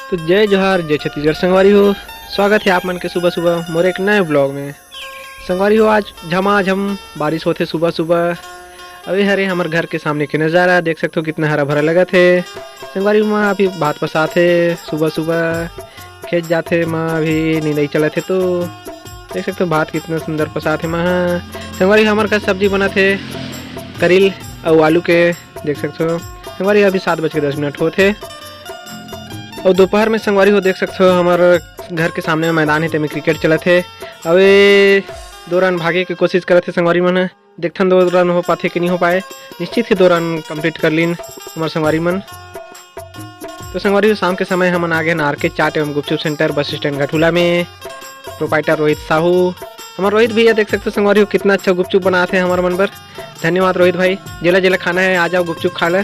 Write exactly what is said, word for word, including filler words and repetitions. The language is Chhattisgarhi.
तो जय जोहार, जय छत्तीसगढ़ संगवारी हो। स्वागत है आप मन के सुबह सुबह मोर एक नए ब्लॉग में। संगवारी हो, आज झमाझम बारिश होथे सुबह सुबह। अभी हरे हमर घर के सामने के नज़ारा देख सकथो, कितना हरा भरा लगत हे। संगवारी हो, माँ अभी भात पसात हे, सुबह सुबह खेत जाथे, माँ अभी निंदई चलत हे, तो देख सकथो भात कितना सुंदर पसात हे माँ। संगवारी हो, हमर घर सब्जी बनत हे करील अउ आलू के, देख सकथो। संगवारी हो, अभी सात बज के दस मिनट होत हे अउ दोपहर में संगवारी हो देख सकथो, हमर घर के सामने में मैदान हे, तेमे क्रिकेट चलत हे। अउ ए दो रन भागे के कोशिश करत हे संगवारी मन ह। देखथन दो रन हो पाथे कि नहीं हो पाए। निश्चित ही दो रन कंप्लीट कर लीन हमर संगवारी मन। तो संगवारी हो, शाम के समय हमन आ गए आर के चाट एवं गुपचुप सेंटर, बस स्टैंड घटुला में। प्रोपाइटर रोहित साहू, हमर रोहित भैया देख सकथो संगवारी हो, कितना अच्छा गुपचुप बनात हे हमर मन बर। धन्यवाद रोहित भाई, जेला जेला खाना है आ जाओ गुपचुप खा ले।